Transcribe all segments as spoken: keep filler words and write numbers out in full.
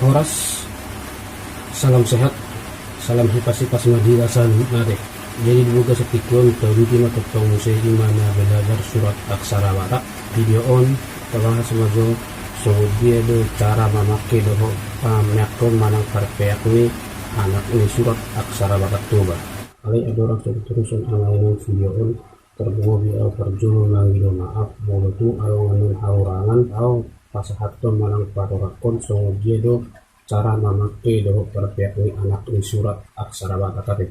Horas, salam sehat, salam hipas-hipas ma di bagasan na ate. Jadi di bagasan tingki on taruti ma tongtong muse ima na belajar surat aksara Batak. Video on tabahas ma jo songon dia do cara mamake dohot pameakkon manang parpeak ni anak ni surat aksara Batak Toba. Alai andorang so diterushon amang inang video on, tarlumobi ahu parjolo mangido maaf molo tung adong annon hahurangan ahu pasahathon manang patoranghon songon dia do cara mamake dohot parpeak ni anak ni surat aksara Batak ate.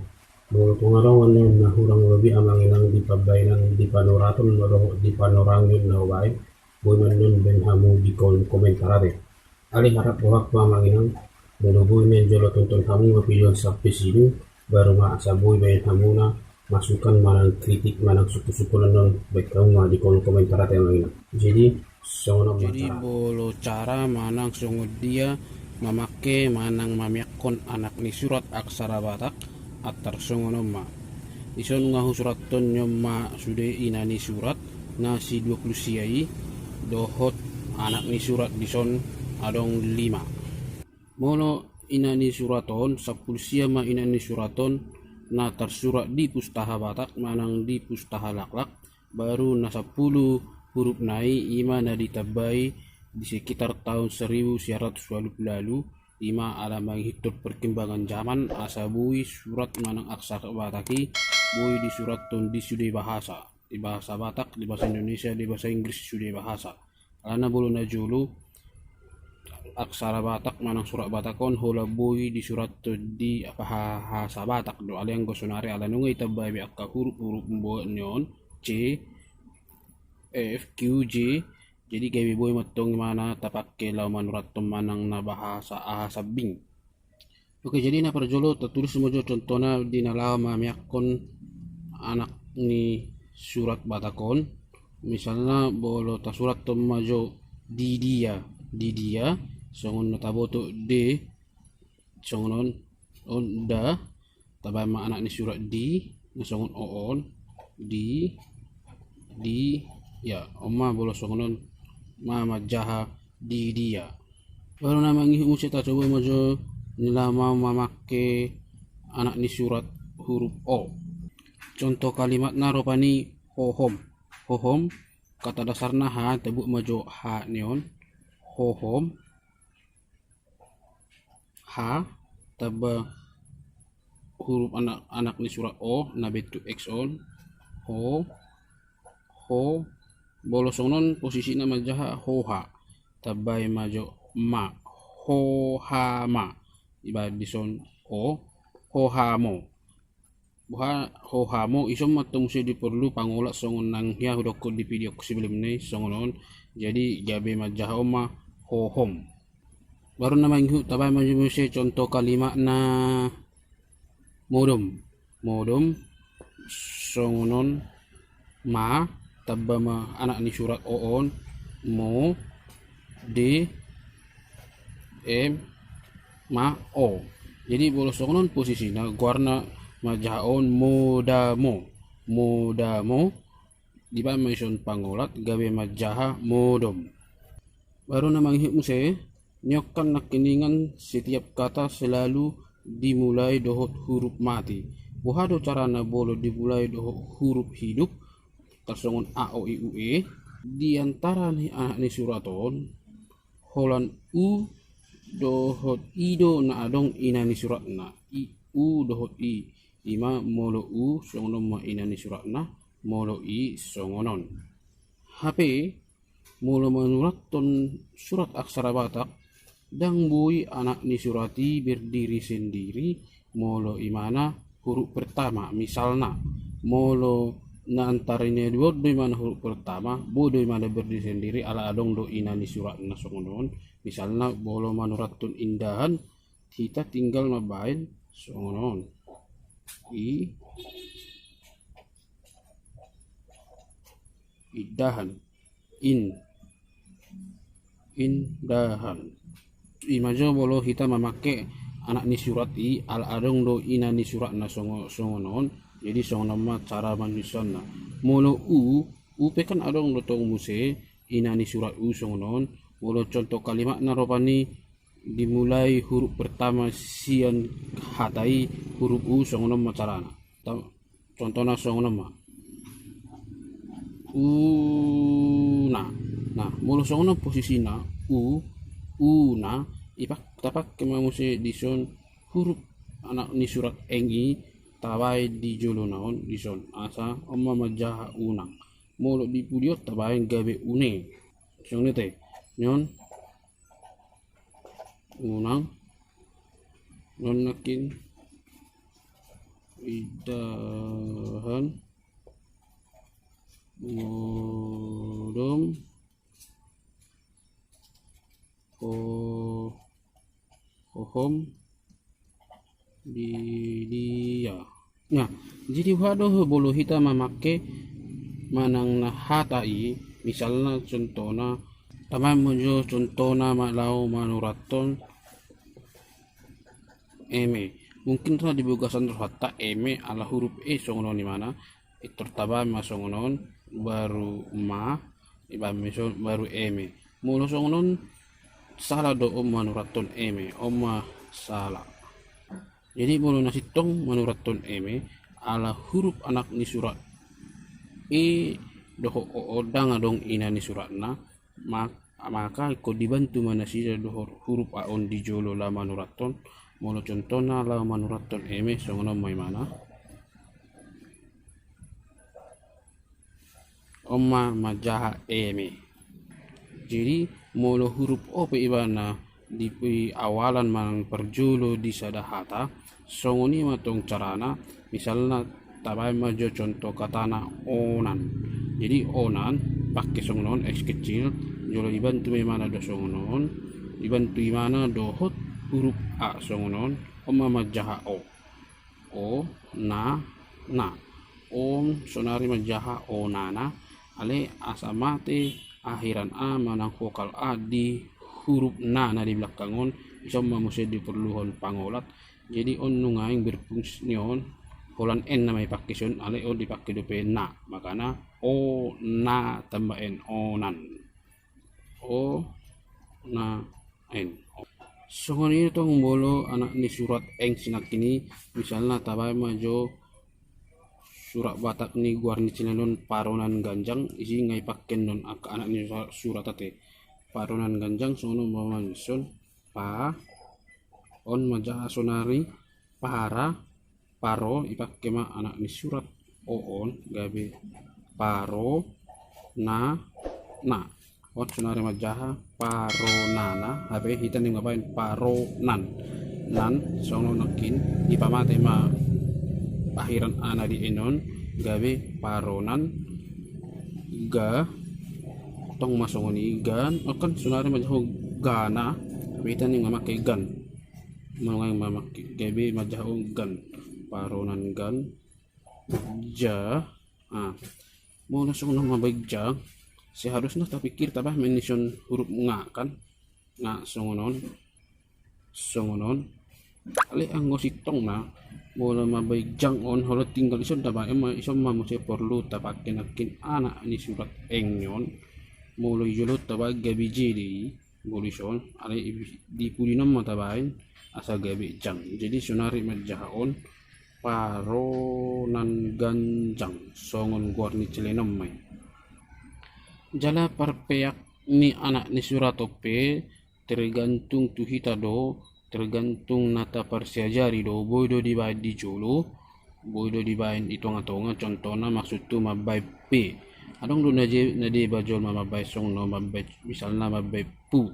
Molo tung adong annon na hurang lobi amang inang di pambahenan di panuraton dohot di panorangion na hubahen, boi ma annon baen hamu di kolom komentar ate. Alai harap rohangku amang inang, molo boi nian jolo tonton hamu ma video on sampe sini, baru ma asa boi baen hamuna masukan manang kritik manang sungkun-sungkun annon, baen hamu ma di kolom komentar ate amang inang. Jadi songon on ma. Jadi cara. Bolo cara manang songon dia mamake manang mameakkon anak ni surat aksara Batak, antar songon on ma. Dison nga husurathon ni on ma sude ina ni surat na si dua pulu sia i, dohot anak ni surat dison adong lima. Molo ina ni surat on, sampulu sia ma ina ni surat on na tarsurat di Pustaha Batak manang di Pustaha Laklak, baru na sampulu hurufna i ima na ditambai di sekitar taon seribu sia ratus ualu pulu ualu, ima ala mangihuthon perkembangan zaman asa boi surat manang aksara Batak i boi disurathon di sude bahasa, di bahasa Batak, di bahasa Indonesia, di bahasa Inggris, sude bahasa. Alana molo na jolo aksara Batak manang surat Batak on holan boi disurathon di bahasa Batak do, alai anggo sonari ala nunga ditambai be angka huruf-huruf pembuat ni on, C, F, Q, J. Jadi gabe boi ma antong ima na tapake laho manurathon manang na bahasa aha sambing. Oke, jadi na parjolo tatulis ma jo contohna di na laho mameakkon anak ni surat Batak on. Misalna molo tasurathon ma jo di dia, di dia, songon na taboto D, songon on, on da, tabahen ma anak ni surat di, na songon o on, di, di, ya, on ma molo songon on ma manjaha di dia. Baru na mangihut muse tacoba ma jo ni laho mamake anak ni surat huruf o. Contoh kalimatna rupani hohom. Hohom, kata dasarna ha, tabuat ma jo ha ni on. Hohom. Ha, tamba huruf anak, anak ni surat o, na bentuk X on. Ho, ho, molo songon on posisina manjaha hoha. Tambai ma jo ma. Hohama. Ibarat dison o, hohamo. Boha hohamo, ison ma antong muse diporlu pangolat songon nang hea hudokkon di video sebelumna i, songon on. Jadi gabe manjaha on ma hohom. Baru na mangihut tabahen ma jo muse contoh kalimatna modom. Modom, songon on ma, tamba ma anak ni surat o on, mo, de, em, ma, o. Jadi molo songon on posisina, goarna manjaha on modamo. Modamo, dibahen ma ison pangolat gabe manjaha modom. Baru na mangihut muse, nion kan nangkiningan setiap kata selalu dimulai dohot huruf mati. Boha do carana molo dimulai dohot huruf hidup, tarsongon a, o, i, u, e? Di antara ni anak ni surat on, holan u dohot i do na adong ina ni suratna. I, u dohot i. Ima molo u songon on ma ina ni suratna, molo i songon on. Hape, molo manurathon surat aksara Batak, ndang boi anak ni surat i berdiri sendiri, molo imana huruf pertama. Misalna, molo na antara i na dua on do imana huruf pertama, boi do imana berdiri sendiri, ala adong do ina ni suratna songon on. Misalna, molo manurathon indahan, hita tinggal mambahen songon on. I, indahan. In, indahan. Ima jo molo hita mamake anak ni surat i, ala adong do ina ni suratna songo-, songon on. Jadi songon on ma cara manulisonna. Molo u, u pe kan adong do tong muse ina ni surat u songon on. Molo contoh kalimatna rupani dimulai huruf pertama sian hata i, huruf u, songon on ma carana. Ta-, contohna songon on ma. Una. Nah, molo songon on posisina, u, una, ipak-, tapake ma muse dison huruf anak ni surat eng i tabaen di jolona on dison. Asa on ma manjaha unang. Molo di pudi on tabaen gabe une. Songon i te. Nion. Unang. Non nangkin. Idahan. Modom. Ho-, hohom. Di dia. Nah, jadi uha do molo hita mamake manang na hata i, misalna contohna, tabaen ma jo contohna ma laho manurathon eme. Mungkin ra di bagasan rohanta eme ala huruf e songon on imana, pintor tabaen ma songon on, baru ma, ibaen ma dison baru eme. Molo songon on sala do on manurathon eme, on ma sala. Jadi molo na sintong manurathon eme, ala huruf anak ni surat e dohot o on ndang adong ina ni suratna, ma-, maka ingkon dibantu ma nasida dohot huruf a on di jolo laho manurathon. Molo contohna laho manurathon eme, songon on ma imana. On ma manjaha eme. Jadi molo huruf o pe ibana di, di awalan manang parjolo di sada hata, songon i ma tong carana, misalna tabaen ma jo contoh katana onan. Jadi onan, pake songon on, X kecil, jolo dibantu ma imana do songon on, dibantu imana dohot huruf a songon on, on ma manjaha o. O, na, na. On sonari manjaha onana, alai asa mate akhiran a manang vokal a di huruf na na di belakang on, ison ma muse diporluhon pangolat. Jadi on nunga berfungsi on, holan n nama ipake son, alai on dipake dope na, makana o, na, tamba n, onan. O, na, n. Songon i tong molo anak ni surat eng sinangkin i, misalna tabaen ma jo surat Batak ni goar ni celenom on, paronan ganjang, isi nga ipake on angka anak ni surat, surat ate. Paronan ganjang, songon on ma dison, pa, on manjaha sonari, para, paro, ipake ma anak ni surat o on, gabe paro, na, na. On sonari manjaha paronana, hape hita naeng mambaen paronan. Nan, songon on nangkin, dipamate ma akhiran a na di n on, gabe paronan, ga, tong ma songon i, gan, on kan sonari manjaha gana, hape hita naeng mamake gan. Molo naeng mamake, gabe manjaha on gan. Paronan gan. Ja. Ah. Molo songon on mambaen ja, seharusna tapikir tabaen ma dison huruf nga kan. Nga songon on. Songon on. Alai anggo sintongna, molo mambaen jang on, holan tinggal ison tabaen ma, ison ma muse porlu tapake nangkin anak ni surat eng on. Molo i jolo tabaen gabe je do i. Molo dison, alai di pudi on ma tabaen asa gabe jang. Jadi sonari manjaha on paronan ganjang, songon goar ni celenom ma i. Jala parpeak ni anak ni surat on pe tergantung tu hita do, tergantung na taparsiajari do, boi do dibaen di jolo, boi do dibaen di tonga-tonga, contohna maksudhu mambaen pe. Adong do na je-, na deba jolma mambaen songon on, mambaen, misalna mambaen pu.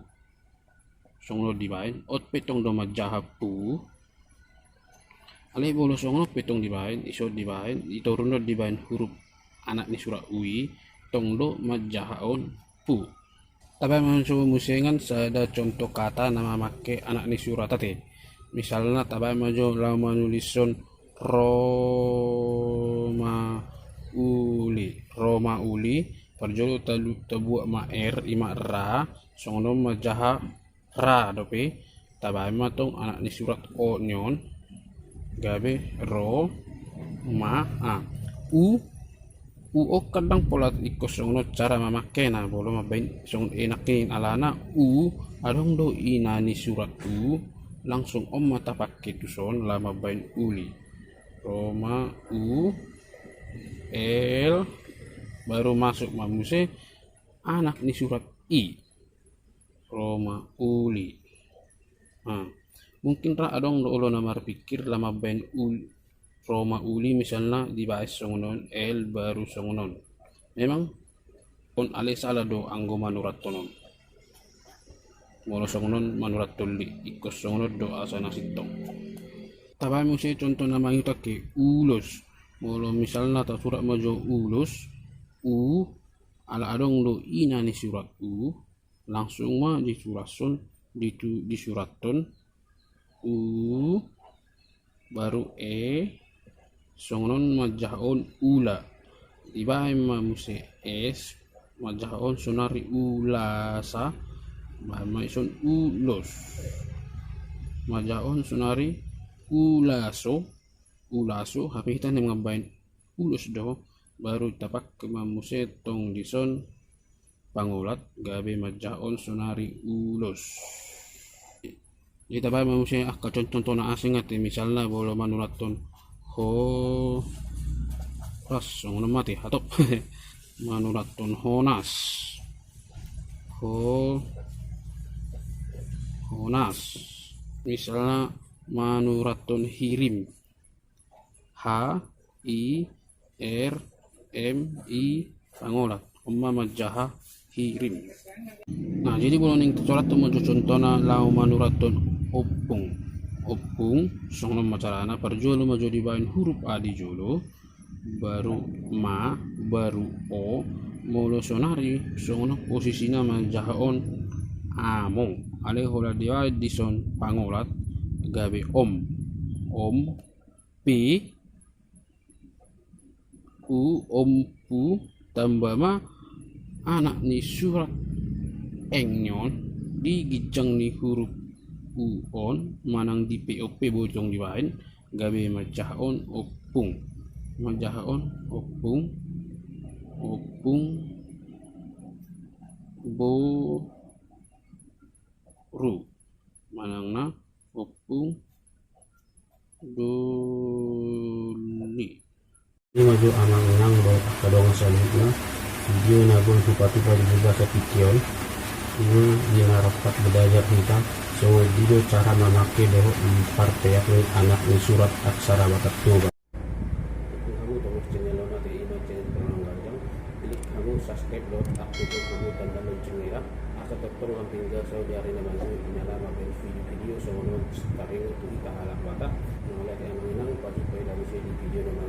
Songon on dibaen, on pe tong do manjaha pu. Alai molo songon on pe tong dibaen, ison dibaen, di torunan dibaen huruf anak ni surat u i, tong do manjaha on pu. Tabaen ma songon musengan sada contoh kata na mamake anak ni surat ate. Misalna tabaen ma jo laho manulishon romauli. Romauli, parjolo talu-, tabuat ma r, i ma ra, songon on manjaha ra dope, tabaen ma tong anak ni surat o nion, gabe ro, ma, a, u, U on kan ndang pola ingkon songon on cara mamakena, molo mambaen songon i nangkin, alana u, adong do ina ni surat u, langsung on ma tapake tuson laho mambaen uli. Roma u, L, baru masuk ma muse anak ni surat i. Roma uli. Nah, mungkin ra adong do olo na marpikir laho mambaen ul-, Roma uli misalna dibaen songon on, L baru songon on. Memang on ale sala do anggo manurathon on. Molo songon on manurathon li, ingkon songon on do asa na sintong. Tabaen muse contoh na mangihut angka ulos. Molo misalna tasurat ma jo ulos, u, ala adong do ina ni surat u, langsung ma disurathon, ditu-, disurathon u, baru e, songon on manjaha on ula. Dibaen ma muse S, manjaha on sonari ulasa, baen ma dison ulos. Manjaha on sonari ulaso, ulaso, hape hita na mambaen ulos do, baru tapake ma muse tong dison pangolat, gabe manjaha on sonari ulos. Jadi tabaen ma muse angka contoh na asing ate, misalna molo manurathon ho-, ras, songon on ma ate, hatop. Manurathon honas. Ho-, honas. Misalna manurathon hirim. H, I, R, M, I, pangolat. On ma manjaha hirim. Nah, jadi molo naeng tasorathon ma jo contohna laho manurathon ompung. Ompung, songon on ma carana, parjolo ma jo dibaen huruf A di jolo, baru ma, baru o, molo sonari, songon on posisina manjaha on amo. Alai holan dibaen dison pangolat, gabe om. Om, P, U, ompu, tamba ma anak ni surat eng ni on, di ginjang ni huruf u on, manang di P O P boi tong dibaen, gabe manjaha on ompung. Manjaha on ompung, ompung boru. Manang na ompung doli. I ma jo amang inang dohot angka dongan saluhutna, video na boi hupatupa di bagasan tingki on, ima di na rap belajar hita, songon i do cara mamake dohot parpeak ni anak ni surat aksara Batak Toba. Dukung hamu tongos channel on ate, ima channel Perang Ganjang, klik hamu subscribe dohot aktifkan hamu tanda lonceng merah, asa tongtong lam pingga saut di ari na maju, inala mambaen video-video songon on, taringot tu hita halak Batak. Mauliate amang inang, pajumpang hita muse di video na maju.